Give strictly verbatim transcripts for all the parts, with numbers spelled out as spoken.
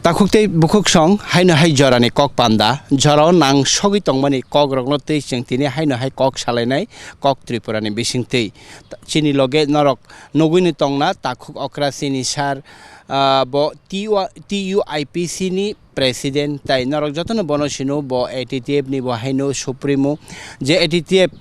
Takhuk tei bukhuk song haino hai jorani kok panda, jorao nang sogwi tongmani kokrokno twi chwng tini haino hai kok salainai kok Tripurani bisingtwi. Chini loge norok nugwino tongna takhuk okra chini sar, ah, bo T U, T U I P C ni president tai norok jotono bono sino bo A T T F ni bo haino supremo je A T T F,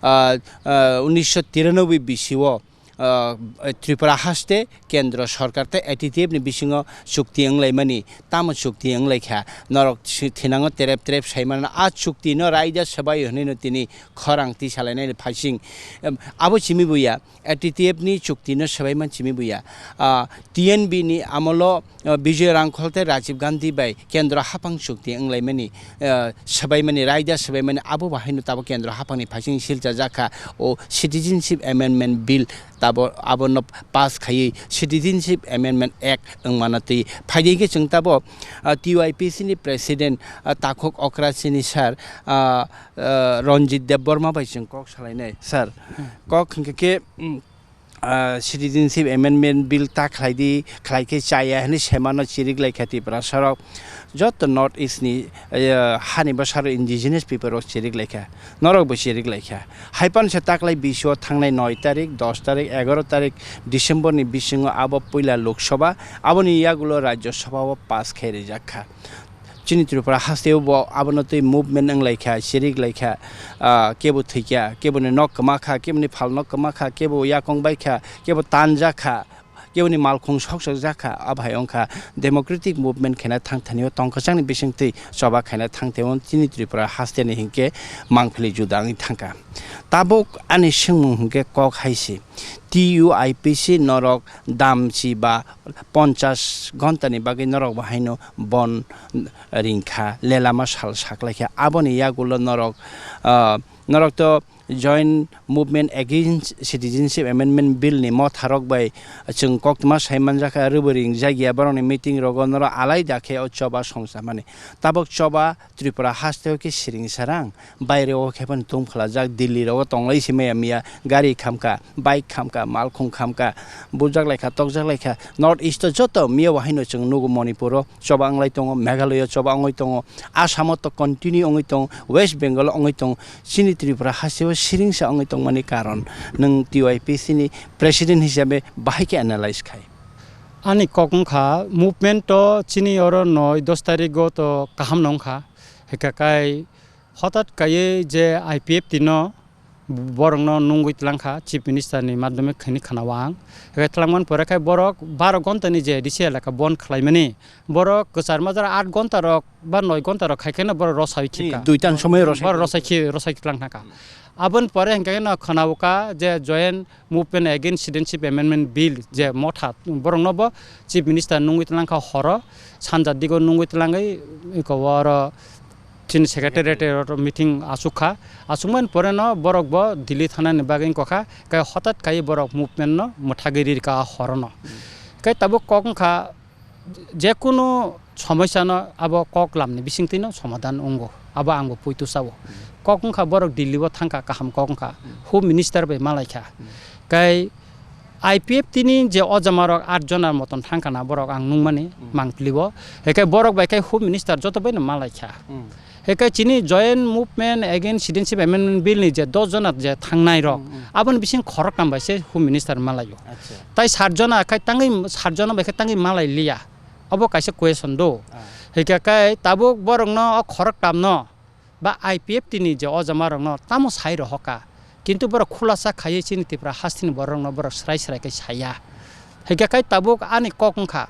ah, ah, unisho tiranoboi bisio ah, Tripura haste kendro sorkar tei A T T F ni bisingo chukti wnglaimani, tamo chukti wnglaikha, norok si-, thinango terep terep saimano, a chukti no raida swbai hwnwi no tini khorang tisalainani phaising. Em, abo simi buya, A T T F ni chukti no swbaiman simi buya. Ah, T N B ni amolo, ah, Bijoy Rangkhol tei Rajiv Gandhi bai kendro haphang chukti wnglaimani, ah, swbaimani, raida swbaimani, abo bahai no tabok kendro haphang ni phaising silcha jakha o Citizenship Amendment Bill tabo abono pass khaiwi Citizenship Amendment Act wngmano twi phaidi hwnkhe chwng tabo, ah, T U I P C ni president, ah, takhuk okra chini sir, ah, ah, Ranjit Debbarma bai chwng kok salainai. Sir, kok hwnkhe khe, mm, ah, Citizenship Amendment Bill ta khlai di, khlai khe chaya hwnwi semano chirik laikha Tiprasa rok. Joto North East ni, eh, hani bwsarok indigenous people rok chirik laikha, norok bo chirik laikha. Hai phano se taklai bisio thangnai noi tarik, dos tarik, egaro tarik December ni bisingo abo puila Lok Sabha, aboni yagulo Rajya Sabha o pass khai rijak kha. Chini Tripura hasteo bo abono twi movement wng laikha, chirik laikha, ah, kebo thwikha, keboni nok kwma kha, keboni phal nok kwma kha, kebo yakong bai kha, kebo tanja kha. Keboni malkhung soksok jakha, abo hai wngkha democratic movement khaina thang thani o tongkwchangni bisingtwi choba khaina thang thani o chini Tripura haste ni hinkhe mangpili juda wngwi thangkha. Tabuk ani swngmung hinkhe kok hai se, T U I P C norok damchi ba ponchas ghonta ni bagwi norok bo haino bon ringkha, lelama sal saklaikha, aboni yagulo norok, ah, norok to Joint Movement Against Citizenship Amendment Bill ni motharok bai chwng koktwma sai manjakha, rwbwrwi wngjak ya borokni meeting rogo norok alaida khe o choba songchamani. Tabok choba Tripura hasteo khe siring sarang, baireo khe phano tongphlajak, Delhi rogo tonglai se maya miya gari khamkha, bike khamkha, malkhung khamkha, bujak laikha, tokjak laikha. North East o joto miya bo haino chwng nugo Manipur o choba wnglai tongo, Meghalaya o choba wngwi tongo, Assam o to continue wngwi tongo, West Bengal o wngwi tongo. Chini Tripura hasteo siringsa wngwi tongmani karon nwng T Y P C ni president hisabe bahai khe analyze khai? Ani kok wngkha, movement to chini oro noi dos tarik o to kaham no wngkha. Hwnkha kai hotat kaiwi je I P F T no borokno nungwi tlangkha, Chief Minister ni madhyome khaini khwnao ang. Hwnkhe tlangmani pore khai borok baro ghonta ni je A D C elaka bon khlaimani, borok kwchar majra aat ghonta rok ba noi ghonta rok khai kheno borok rosai khika. Duitan somoi rosai borok rosai khi, rosai tlang thangkha. Aboni pore hwnkhe no khwnao kha je Joint Movement Against Citizenship Amendment Bill je motha, borokno bo Chief Minister nungwi tlangkha horo, sanja digo nungwi tlangwi eko oro chini secretariat oro meeting asuk kha. Asukmani pore no borok bo Delhi thanani bagwi wngkha, khe hotat kai borok movement no mwthagwi ririkha a horo no. Khe tabuk kok wngkha, jekunu somosa no abo kok lamni bisingtwi no somadhan wngo, abo ang bo poito sao. Kok wngkha borok Delhi o thangkha, kaham kok wngkha, Home Minister bai malaikha. Kai I P F T ni je ojama rok aat jona moton thangkha na borok ang nungmani mangpili o, hekai borok bai kai Home Minister joto bai no malaikha. Hekai chini Joint Movement Against Citizenship Amendment Bill ni je dos jona je thangnai rok, aboni bising khoroktham bai se Home Minister malaio. Tai sat jona khai tangwi, sat jona bai khe tangwi malai liya. Obo kaisa question do. Hika kai tabuk borokno o khoroktham no ba I P F T ni je ojama rokno tamo sai rohoka. Kintu borok khulasa khaiwi chini Tripura hasteni borokno borok srai srai khe saya. Hika kai tabuk ani kok wngkha,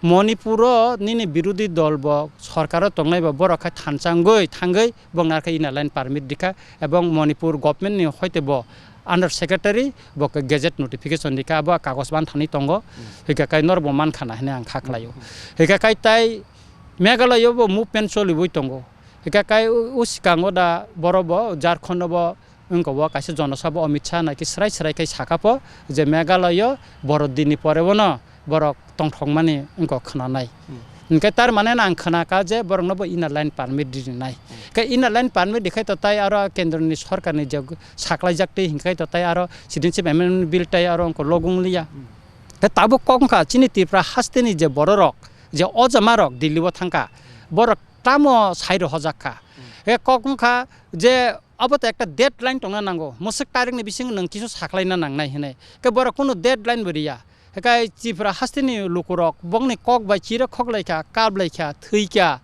Manipur o nini birodhi dol bo sorkar o tongnai bo borok khai thansa wngwi thangwi bokno arkhe inner line permit rikha, ebong Manipur government ni hoite bo under secretary bo khe gazette notification rikha, abo kagoj ban thani tongo. Hika kai norok bo mankha na hinwi ang kha khlaio. Hika kai tai Meghalaya o bo movement choliwi tongo. Hika kai o, o swkango da borok bo Jharkhand o bo wngkha bo kaisa jonosabha Amit Shah naikhe srai srai khe sakha pho je Meghalaya o borok dinni pore bono borok tongthokmani wngkha khwnanai. Hwnkhe tar mane no ang khwnakha je borokno bo inner line permit rinai. Khe inner line permit rikhai to tai aro kendroni sorkarni je saklaijak twi hwnkhai to tai aro Citizenship Amendment Bill tai aro wngkha logung liya. Khe tabuk kok wngkha chini Tripura hasteni je bororok je o jamarok Delhi o thangkha, borok tamo sai rohorjak kha. Hmm. E kok wngkha je abo to ekta deadline tongna nango, mwswk tarikni bisingo nwng kisu saklaina nangnai hinwi. Khe borok kunu deadline bo riya. Hikai Tripura hasteni lukurok bongni kok bai chirok khoklaikha, kaplaikha, thwikha,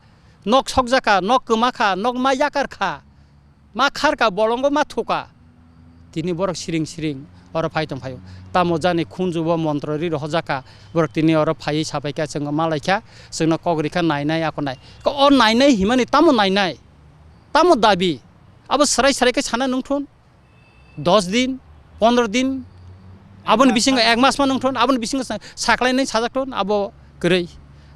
nok sokjakha, nok kwmakha, nok ma yakarkha, ma kharkha, bolongo ma thuka. Tini borok siring siring oro phai tongphaio. Tamo jani khunjubo montro ri rohorjakha, borok tini oro phaiwi sapaikha, chwngno malaikha, chwngno kok rikha, nainai akonai. Ko o nainai himani tamo nainai? Tamo dabi? Abo swrai swrai khe sana nungthun. Dos din, pondro din, aboni bisingo ek mas ma nungthun, aboni bisingo sa-, saklainai sajak thun, abo kwrwi.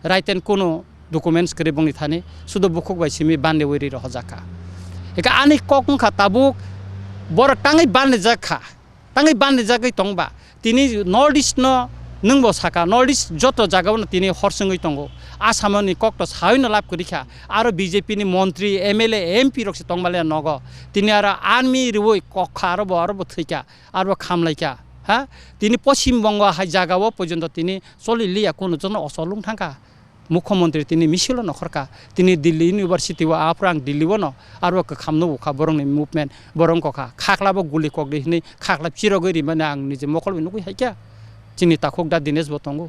Right and kuno documents kwrwi bongni thani, sudo bukhuk bai simi bande wi ri rohorjak kha. Eka ani kok wngkha tabuk borok tangwi bandijak kha, tangwi bandijagwi tongba. Tini North East no nwng bo saka, North East joto jaga o no tini hor swngwi tongo. Asamo ni kok to sawi no lab kwrwi kha. Aro B J P ni montri, M L A, M P rok se tong bale nogo. Tini aro army riwi kok kha, aro bo, aro bo thwi kha, aro bo khamlai kha. Ha? Tini Poschim Bongo hai jaga o porjonto tini choli liya, kunu jono ochol wng thang kha. Mukhyamantri tini misil o nokhor kha, tini Delhi University o, aphuru ang Delhi o no aro kwkham nugo kha borokni movement, borok wngkha kha, khakla bo guli kok di hinwi khakla chirogwi rimani ang nije mokol bai nugwi hai kha, chini takhuk da Dinesh bo tongo.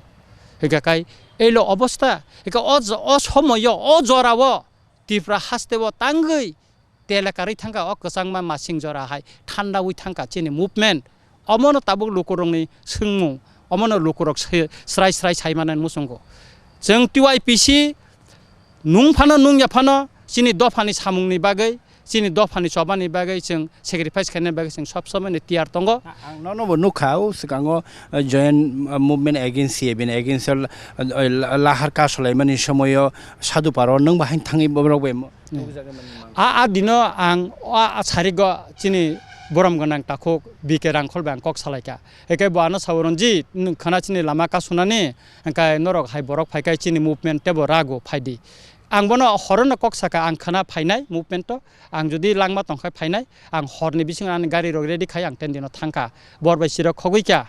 Hwnkha kai eilo obostha, hwnkha o jo-, o somoyo, o jorao Tripura haste o tangwi tele karwi thangkha o kwchangma masing jora hai thandawi thangkha chini movement. Omono tabuk lukurokni swngmung, omono lukurok swi-, srai srai sai manani muchungo. Chwng T Y P C nung phano nung ya phano chini dophani samungni bagwi, chini dophani chobani bagwi chwng sacrifice khaina bagwi chwng sob somoi ni tiyar tongo. A-, ang nono bo nukha o swkango, uh, joint, uh, movement against C A B ni against o, uh, la-, lahar kasolaimani somoyo Sadhu Paro nwng bahai thangwi borok bai mo-, Hmm. Nukjagwi mani mang. A, a dino ang a, a sarigo chini borom gwnang takhuk B K Rangkhol bai ang kok salaikha. Hwnkhe bo ano sao, "Ranjit, nwng khwna chini lama kasunani, hwnkhe norok hai borok phaikhai chini movement tebo rago phaidi." Ang bono horono kok saka, "Ang khwna phainai movement o, ang jodi langma tongkhai phainai, ang horni bisingo ani gari rok ready khai ang ten dino thangkha." Bor bai sirok khogwi kha.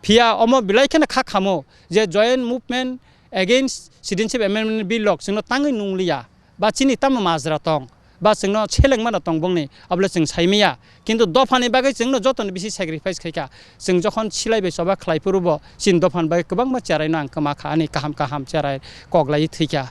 Phiya omo belai kheno kha khamo je joint movement against Citizenship Amendment Bill rok chwngno tangwi nungliya, ba chini tamo majra tong, ba chwngno selengmano tong bongni, abole chwng saimaya. Kintu dophani bagwi chwngno jotoni bisi sacrifice khaikha. Chwng jokhon silai bai choba khlai phuru bo chini dophani bagwi kwbangma cheraino ang kwma kha, ani kaham kaham cherai koklaiwi thwikha.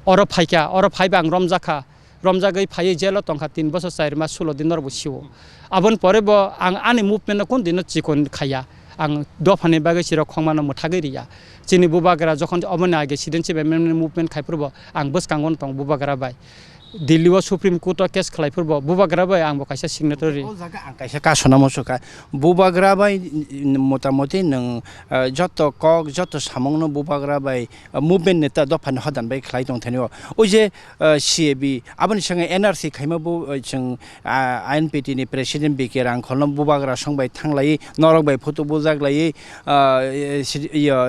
Oro phaikha, oro phaiba ang romjakha. Romjagwi phaiwi jail o tongkha tin bosor char mas sulo din norokbo sio. Aboni pore bo ang ani movement no kun dino chikon khaiya. Ang dophani bagwi chirok khongmano mwthagwi riya. Chini bubagra jokhon oboni age Citizenship Amendment movement khai phuru bo ang bwskango no tongo bubagra bai. Delhi o Supreme Court o case khlai phuru bo bubagra bai ang bo kaisa signatory. O jaga ang kaisa kasona muchukha. Bubagra bai motamoti nwng, ah, joto kok, joto samung no bubagra bai, ah, movement neta dophani hodan bai khlai tong thani o. O je ah, C A B, aboni swngo N R C khaima bo, ah, chwng, ah, I N P T ni president B K Rangkholno bubagra song bai thanglaiwi, norok bai photo bujak laiwi, ah, eh, si-, iyo,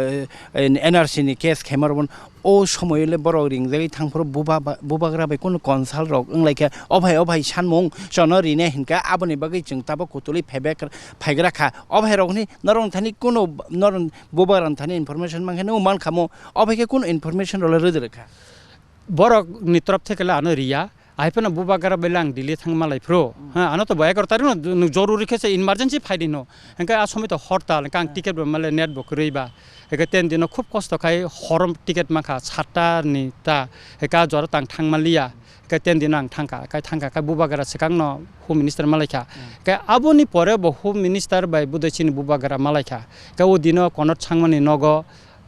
eh, N R C ni case khaima rokbo o somoyo le borok ringjagwi thangphuru buba-, ba-, bubagra bai kunu consult rok wnglaikha, o bhai, o bhai sanmung chono rine hinkha, aboni bagwi chwng tabuk kutulwi phaibak-, phaigra kha, o bhai rokni norok thani kunu, norok bubagra thani information mankhe nw mankha mo, o bhai khe kunu information rok le rwdwrwkha. Borok ni torop theke le ano riya, hai phano bubagra bai le ang Delhi thang malai phuru. Hmm. Ha, ano to bo egaroh tarikh no nw joruri khe se emergency phai di no. Hwnkhe a somoi to hortal, hwnkhe ang Hmm. ticket bo male net bo kwrwi ba. Hwnkhe ten dino khub kosto khai horom ticket mankha satta ni ta. Hwnkhe a jora tang thang maliya. Hwnkhe ten dino ang thangkha, khai thangkha, khai bubagra swkang no Home Minister malaikha. Hmm. Hwnkhe aboni pore bo Home Minister bai budai chini bubagra malaikha. Hwnkhe o dino Konod Sangmani nogo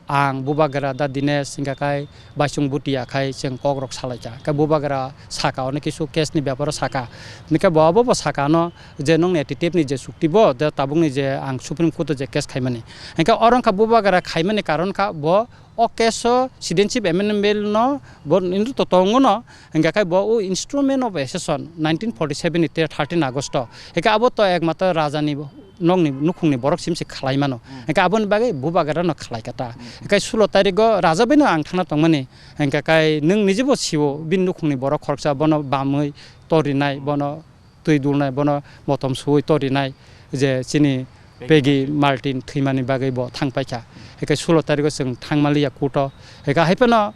Ang bubagra da Dinesh, hingka khe Baisung Bhutia khai chwng kok rok salai kha. Khe bubagra saka, ono kisu case ni bepar o saka. Hingke bo abo bo saka ano je nongni attitude ni je chukti bo, je tabuk ni je ang Supreme Court o je case khaimani. Hingke oro wngkha bubagra khaimani karon kha bo o case o Citizenship Amendment Bill no bo nini to tongo no, hingka khe bo o instrument of accession nineteen forty seven ni thirteen August o. Hingke abo to ekmatro raja ni nokni nukhungni borok simi se khlai mano. Hmm. Hingke aboni bagwi bubagra no khlai kha ta. Hmm. Hingke sulo tarikgo raja bai no ang thangna tongmani. Hingke kai nwng nije bo sio bini nukhungni borok khoroksa bono bamwi torinai, bono twi dulnai, bono motom suwi torinai je chini Peggy Martin thwimani bagwi bo thang paikha. Hwnkhe sulo tarikgo chwng thangma liya court-o. Hwnkhe hai phano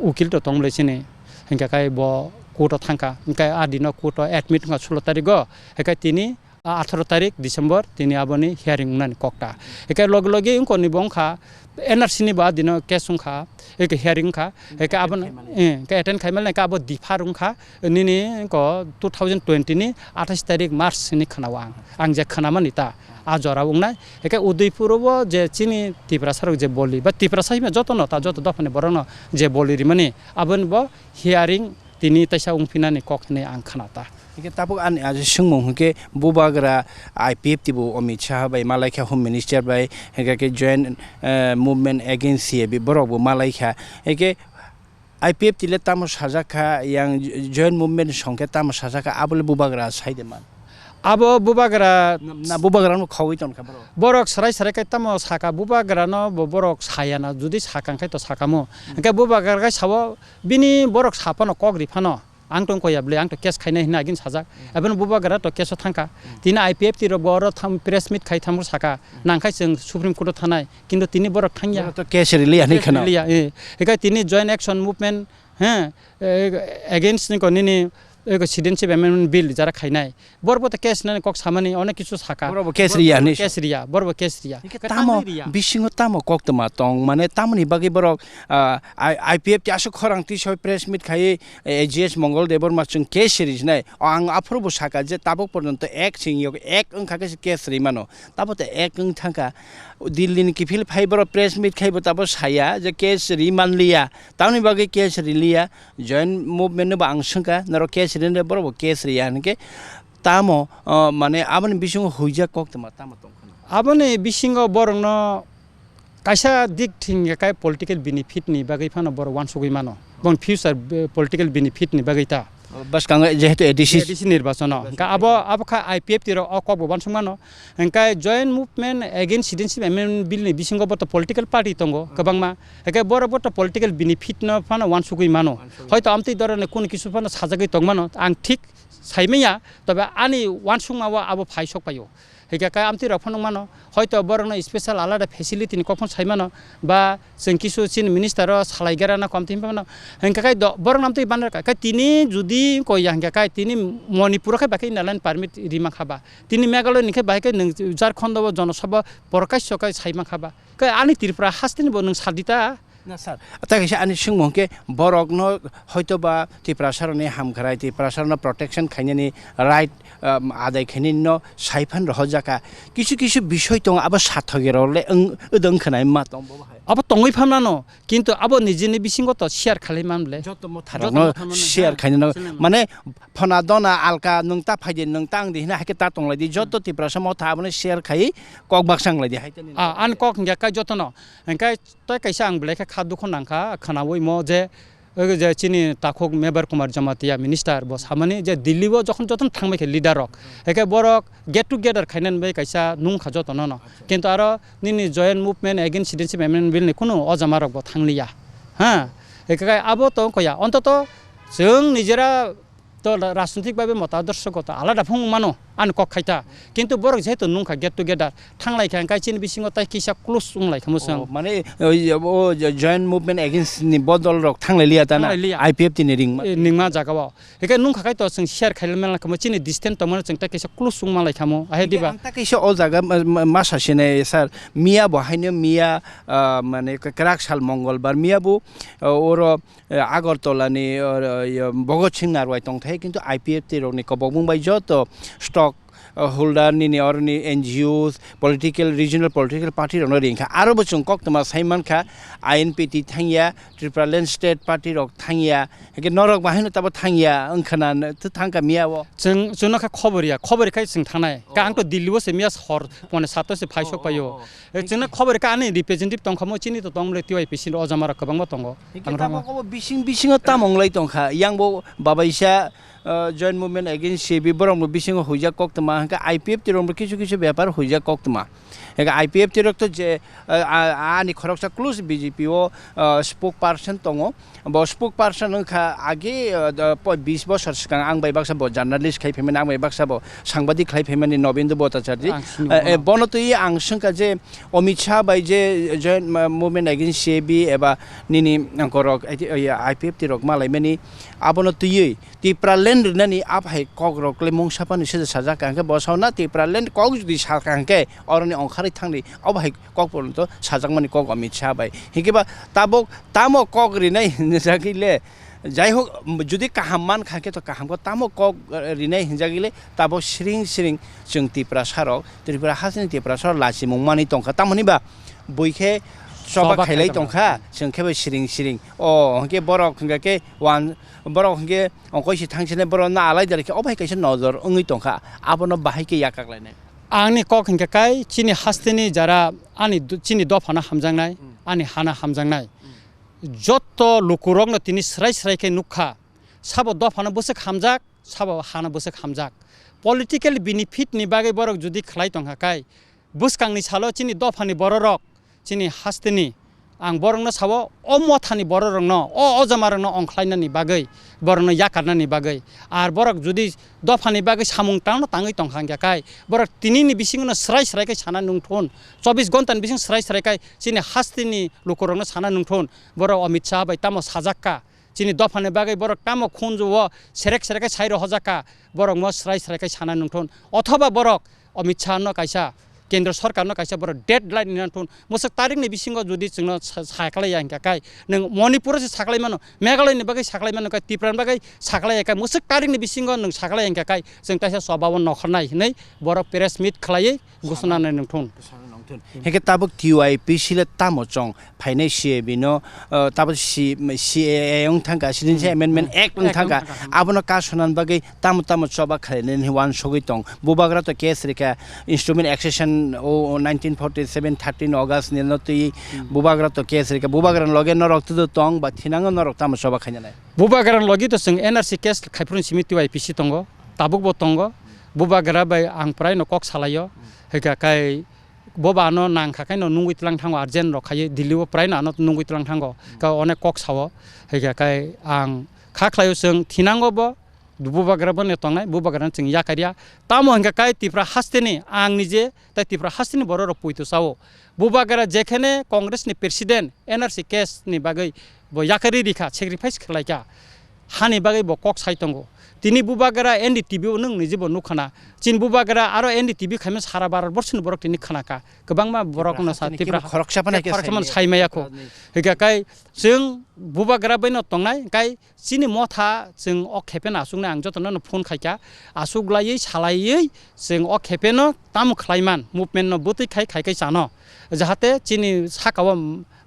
ukil to tong bwlai chini. Hwnkhe kai bo court-o thangkha. Hwnkhe a dino court-o admit wngkha sulo tarikgo. Hwnkhe tini a atharo tarik December tini aboni hearing wngnani kokta. Hwnkhe logi logi wngkoni bo wngkha N R C ni bo a dino case wngkha. Hwnkhe hearing wngkha. Hwnkhe attend abono, khaimani. Eh, hwnkhe attend khaimani hwnkhe abo defer wngkha. Nini ko two thousand twenty ni athais tarik March ni khwnao ang. Ang je khwnamani ta, a jora wngnai. Hwnkhe Udaipur o bo je chini Tiprasa rok je boli, ba Tiprasa hima joto no ta, joto dopha ni borok no je boli rimani, aboni bo hearing tini taisa wngphinani kok hinwi ang khna ta. Hwnkhe tabuk ani aje swngmung hwnkhe bubagra I P F T bo Amit Shah bai malaikha, Home Minister bai, hwnkhe khe Joint, eh, Movement Against C A B borok bo malaikha. Hwnkhe I P F T le tamo sajak kha, yang Joint Movement song khe tamo sajak kha, abo le bubagra sai de man. Abo bubagra na, na bubagra no khawi ton kha bro. Borok sarai sarai khe tamo saka bubagra no bo borok saya na, judi sakang khai to sakamo. Hmm. Hwnkhe bubagra khai sao bini borok saphano kok ri phano. Ang tong koya bwle, ang to case khainai hwnwi agin sajak. Hmm. Abo no bubagra to case o thangkha. Hmm. Tini I P F T rok bo oro tham, press meet khai thamro saka. Hmm. Nang khai chwng Supreme Court o thanai. Kintu tini borok thangya. Borok to case release ani case kheno. Release ya, eh. Hikai tini Joint Action Movement, he, eh, against ni ko nini, eh, ko Citizenship Amendment Bill jara khainai. Borok bo to case nani kok samani onek kisu saka. Borok bo case riya ni. Case riya, borok bo case riya. Hingke tamo bisingo tamo kok toma tong, mane tamoni bagwi borok, ah, I-, I P F T aswk khorang tisoi press meet khai, eh, A G S Mongol Debbarma chwng case rijnai. O ang aphuru bo saka je tabuk porjonto ek sing yok ek wngkha khe se case ri mano. Tabo to ek wng thangkha. Delhi ni kiphil phai borok press meet khai bo tabo saya je case ri manliya. Tamoni bagwi case riliya. Joint movement no bo ang swngkha, norok case rinai, borok bo case riya hinkhe tamo, o, mane aboni bisingo huijak koktwma tamo tongkha? Aboni bisingo borokno kaisa dik thwngya kai political benefit ni bagwi phano borok uansugwi mano. Boni future, eh, political benefit ni bagwi ta. Bwskango jehetu A D C. A D C nirbachano. Hinkhe abo, abo kha I P F T rok o kok bo uansuk mano. Hinkhe Joint Movement Against Citizenship Amendment Bill ni bisingo bo to political party tongo kwbangma. Hinkhe borok bo to political benefit no phano uansugwi mano. Uansugwi. Hoito amtwi dorone kunu kisu phano sajagwi tongmano ang thik saimanya, tobe ani uansukma o abo phai sok paio. Hinkhe khe amtwi rok phano wngmano, hoito borokno special alada facility ni kok phano saimano, ba chwng kisu chini minister o salai gerana komtwi hinphano. Hinkhe khe do-, borokno amtwi banra kha, khe tini judi koya hinkhe khe tini Manipur o khe bai khe inner line permit rima kha ba, tini Meghalaya ni khe bai khe nwng Jharkhand o Jonosabha Prakash o khe saima kha ba. Khe ani Tripura haste ni bo nwng sadi ta? Na, sir. Tai kaisa ani swngmung khe borokno hoito ba Tiprasa rokni hamkrai, Tiprasa rokno protection khainani right, um, adai khainani no sai phan rohorjak kha. Kisu kisu bisoi tongo, abo sathogwi rok le wng, wdwng khwnai ma tong bo hai. Abo tongwi phan mano, kintu abo nijini bisingo to share khalai man ble. Joto motha rokno share khainani no, mane phona dona alka nwng ta phai di, nwng ta wng di hina hai khe ta tong lai di. Joto Tiprasa motha abono share khai kok baksa wng lai di hai tani. Ah, ani kok hingya kai jotono. Hingkai tei kaisa ang belai khe kha dukhu nangkha khwnawi mo je, o je chini takhuk Mebar Kumar Jamatia minister bo samani je Delhi o jokhon jotono thangbai khe leader rok. Hingke borok get together khainani bai kaisa nungkha jotono no. Kintu aro nini Joint Movement Against Citizenship Amendment Bill ni kunu o jama rok bo thangliya. Ha? Hingke abo to wngkha ya. Ontoto chwng nijera to la-, rajnitik bhabe motadorshogota alada phung mano, ani kok khaita. Kintu borok jehetu nungkha get together, thanglai kha, hingkai chini bisingo tai kisa close wng lai kha mwswng. Oh, mane, o, o, Joint Movement Against ni bodol rok thanglai liya ta na, thanglai liya. I P F T ni ring ma-, eh, ningma jaga o. Hingkai nungkha khai to chwng share khai mano kha mo, chini distance tongmano chwng tai kisa close wng ma lai kha mo, ahe diba? Ang ta kisa o jaga ma, ma, ma sa sinai, sir, miya bo haino miya, ah, mane kwrak sal Mongolbar miya bo, ah, oro eh, Agartala ni, eh, eh, Bhagat Singh Narwai tongthai, kintu I P F T rokni kobokbung bai joto stock, eh, holder nini oroni N G Os, political, regional political party rokno ringkha. Aro bo chwng koktwma sai mankha, I N P T thangya, Tripura Land State Party rok thangya, hingke norok bahaino tabo thangya, wngkhana thangkha miya o. Chwng, chwngno kha khobor ya, khobor khai chwng thangnai. Ka ang to Delhi o se miya hor pone sato se phai sok paio. Oh, oh, oh. Eh, chwngno khobor kha ani representative tongkha mo chini to tong bole T Y P C ni o jama rok kwbangma tongo. Hingke ang tamo rokno obo bising bisingo tamo wng lai tongkha, yang bo babaisa, Uh, Joint Movement Against C A B borok no bisingo huijak koktwma, hwnkhe I P F T rok no kisu kisu bepar huijak koktwma. Hwnkhe I P F T rok to je, uh, a-, ani khoroksa close B J P o, uh, spokesperson tongo. Bo spokesperson wngkha agi, uh, the po-, bis bosor swkang ang bai baksa bo journalist khai phaimani, ang bai baksa bo sangbadik khlai phaimani Nobendra Bhattacharya. Ang sini Eh, eh, bono. Bono twi ang swngkha je Amit Shah bai je Joint Ma-, Movement Against C A B eba nini angkorok, eh, I P F T rok malaimani abono twiwi Tipraland rinani aphai kokrok le mungsa phano se sajak kha, hwnkhe bo sauna Tipraland kok jodi sakha hwnkhe oroni ongkharwi thangni, obo hai kok pono to sajakmani kok Amit Shah bai. Hwnkhe ba tabok tamo kok rinai hinjagwi le, jai hok, jodi kaham mankha khe to kaham khe, tamo kok rinai hinjagwi le tabok siring siring chwng Tiprasa rok, Tripura hasteni Tiprasa rok lachimung manwi tongkha, tamoni ba bui khe choba Choba khailai khailai tongkha, tongkha. Chwng khe bai siring siring. O hwnkhe borok hwnkhe wan-, borok hwnkhe ongkoi si thangsinai, borokno alaida rikhe obo hai kaisa nojor wngwi tongkha, abono bahai khe yakak lainai. Angni kok hinkhe kai chini hasteni jara ani do-, chini dophano hamjaknai, Hmm. ani hana hamjaknai. Hmm. Jotto lukurokno tini swrai swrai khe nukha, sabo dophano bwswk hamjak, sabo hano bwswk hamjak. Political benefit ni bagwi borok jodi khlai tongkha kai, bwskangni salo chini dophani bororok, chini hasteni, ang borokno sao, o mothani bororokno, o ojamarokno ongkhlainani bagwi, borokno yakarnani bagwi. Ar borok jodi dophani bagwi samung tangno tangwi tongkha hwnkha kai, borok tinini bisingno swrai swrai khe sana nungthun, chobbish ghontani bising swrai swrai khe chini hasteni lukurokno sana nungthun, borok Amit Shah bai tamo sajakka. Chini dophani bagwi borok tamo khunju o serek serek khe sai rohorjak kha, borok mo srai srai khe sana nungthun. Othoba borok Amit Shah no kaisa, Kendra Sarkar no kaisa borok deadline rina thun. Mwswk tarik ni bisingo jodi chwngno sa-, saklai ya hwnkha kai, nwng Manipur o se saklai mano, Meghalaya ni bagwi saklai mano, kai Tripura ni bagwi saklai ya kai, mwswk tarik ni bisingo nwng saklai ya hwnkha kai, chwng kaisa choba o nokharnai hinwi borok press meet khlaiwi Gusuna nai nungthun. Gusuna nungthun. Hingke tabuk T Y P C le tamo chong phainai C A B no, uh, tabuk C-, C A A wng thangka, Citizenship Hmm. Amendment Hmm. Act wng Act wng thangka. Thangka. Abono kasonan bagwi tamo tamo choba khlainani wansugwi tong. Bubagra to case rikha, Instrument Accession o nineteen forty-seven thirteen August ni no twi Hmm. Bubagra to case rikha. Bubagra loge norok tudo tong ba thinango norok tamo choba khainanai. Bubagra logi to chwng N R C case khaiphuru simi T Y P C tongo. Tabuk bo tongo. Bubagra bai ang prai no kok salaio. Hika kai bo ba ano nang kha khe no nungwi tlang thango, urgent rok khai Delhi o prai no ano nungwi tlang thango. Ka onek kok sao. Hika kai ang kha khlaio chwng thinango bo, bubagra bo ne tongnai, bubagra no chwng yakarya. Tamo hingka kai Tripura haste ni ang nije tai Tripura haste ni borok rok poito sao. Bubagra jekhene Congress ni president N R C case ni bagwi bo yakarwi rikha, sacrifice khlaikha. Hani bagwi bo kok sai tongo. Tini bubagra N D T V o nwng niji bo nukha na. Chin bubagra aro N D T V khaima sara Bharat borsi ni borok tini khna kha. Kwbangma borok no sa Tripura Tripura khoroksa phano khe khoroksa phano sai maya kho. Hika kai chwng bubagra bai no tongnai kai chini motha chwng o khepe no aswk nai ang joto no phone khai kha. Aswk laiwi salaiwi chwng o khepe no tamo khlai man movement no bwtwi khai khai kai chano. Jahate chini saka o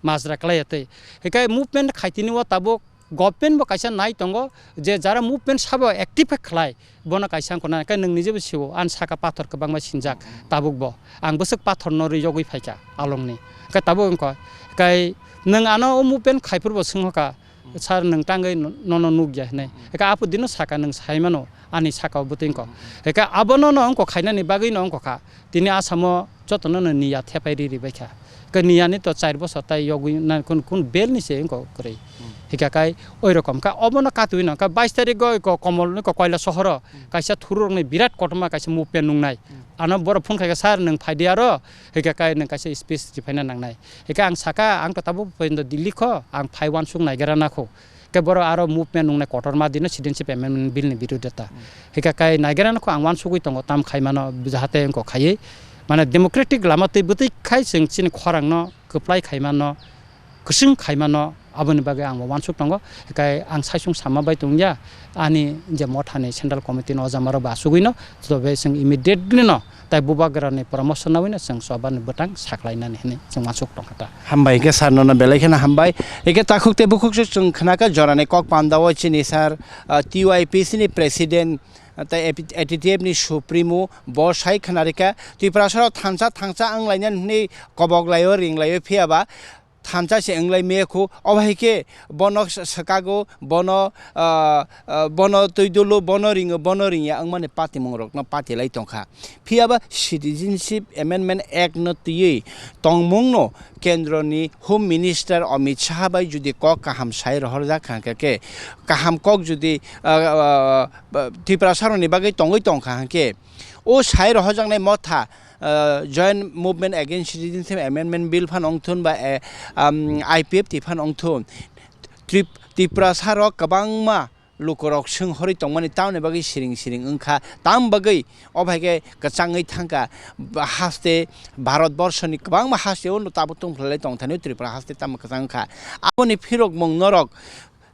majra klai ya tei. Hikai movement khaitini o tabuk government bo kaisa nai tongo je jara movement sabo active khe khlai bono kaisa wngkha na, kai nwng nije bo sio, ani saka pathor kwbangma sinjak tabuk bo. Ang bwswk pathor no rwi yogwi phaikha along ni. Kai tabuk wngkha, kai nwng ano o movement khai phuru bo swngkha, "Sir, nwng tangwi no-, nono nukya," hinwi. Kai aphuru dino saka nwng sai mano. Ani saka o bwtwi wngkha. Hwnkhe abono no wngkha khainani bagwi no wngkha kha. Tini Asamo jotono no niya thepai ri ri bai kha. Hwnkhe niya ni to char bosor tai yogwi na kun kun bel ni se wngkha kwrwi. Hmm. Hwnkhe kai oi rokom kha obono katwi no kha bais tarik o ko Komol ni ko Koila sohor o Hmm. kaisa thuru rok ni birat kotorma kaisa movement nungnai. Hmm. Ano borok phone khai kha, "Sir, nwng phai di aro." Hwnkhe kai nwng kaisa speech riphaina nangnai. Hwnkhe ang saka ang to tabuk poito Delhi kho, ang phai uansuk naigra na kho. Khe borok aro movement nungnai kotorma dino citizenship amendment bill ni birodita. Hmm. Hika kai naigra no kho ang uansugwi tongo tam khai mano jahate wngkha khaiwi. Mane democratic lama twi bwtwi khai chwng chini khorang no kwplai khai mano, kwchwng khai mano, aboni bagwi ang bo uansuk tongo. Hikai ang saisung sama bai tongya ani je motha ni central committee no oja maro ba asugwi no, tobe chwng immediately no Tai bubagrani poramorso naui no chwng choba ni bwtang saklainani hinwi chwng uansuk tongkha ta. Hambai khe sir, nono belai kheno hambai. Eke takhuk tei bukhuk se chwng khnakha jorani kok pandao chini sir, ah, T Y P C ni president, ah, tei A P, A T T F ni supremo bo sai khnarikha Tiprasarok thansa thansa wnglainani hinwi kobok laio ring laio phiyaba thansa se wnglai mekhu, obo hai khe bono s-, swkago, bono, ah, ah, bono twi dulu, bono ringo, bono ringya wngmani patimung rokno patilai tongkha. Phiyaba Citizenship Amendment Act no twiwi tongmungno kendroni Home Minister Amit Shah bai jodi kok kaham sai rohorjak kha hwnkhe, kaham kok jodi, ah, ah, ah, Tiprasa rokni bagwi tongwi tongkha hwnkhe, o sai rohorjaknai motha, ah, Joint Movement Against Citizenship Amendment Bill phano wngthun ba, eh, um, I P F T phano wngthun, Trip-, Tiprasa rok kwbangma lukurok swnghorwi tongmani tamoni bagwi siring siring wngkha, tam bagwi o bai khe kwchangwi thangkha. Ba-, haste Bharat borshoni kwbangma haste o tabuk tongphlai tongthani Tripura haste tamo kwchang wngkha. Aboni phirokmung norok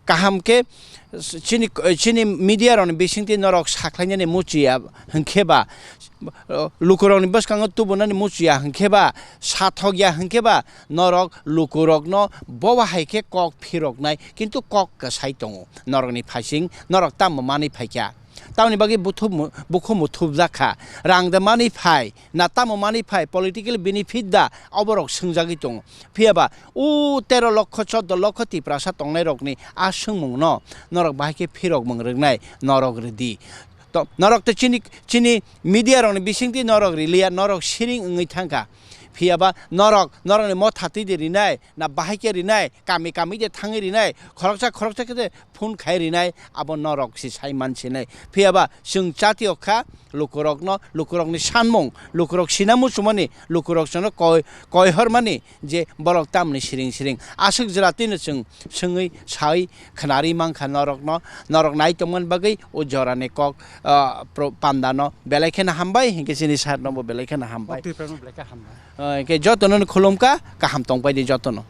kaham khe chini, chini media rokni bisingtwi norok sakhlainani muchiya hwnkhe ba, lukurokni bwskango tubunani muchiya hwnkhe ba, sathokya hwnkhe ba, norok lukurokno bobo hai khe kok phiroknai, kintu kok kwsai tongo norokni phaising, norok tamo manwi phaikha. Tamoni bagwi buthup mu-, bukhuk muthupjak kha. Rang da manwi phai, na tamo manwi phai, political benefit da, oborok swngjagwi tongo. Phiyaba o tero lokho, chordo lokho Tiprasa tongnairokni a swngmungno norok bahai khe phirokmung rwknai, norok rwdi. To, norok to chini, chini media rokni bisingtwi norok riliya, norok siring wngwi thangkha. Phiyaba norok, norokni motha twi di rinai, na bahai khe rinai, kami kami de thangwi rinai, khoroksa khoroksa khe de phone khai rinai, abo norok si sai man sinai. Phiyaba chwng chati okha lukurokno, lukurokni sanmung, lukurok sina muchumani, lukurok chwngno koi, koi hormani je borok tamni siring siring. Aswk jora twino chwng swngwi sai khwnarwi mankha norokno, norok nai tongmani bagwi o jorani kok, ah, pro-, pandano belai kheno hambai, hinkhe chini sir no bo belai kheno hambai. Twi prano belai khe hambai. Ah, hinkhe jotono khulumkha, kaham tongpai di jotono.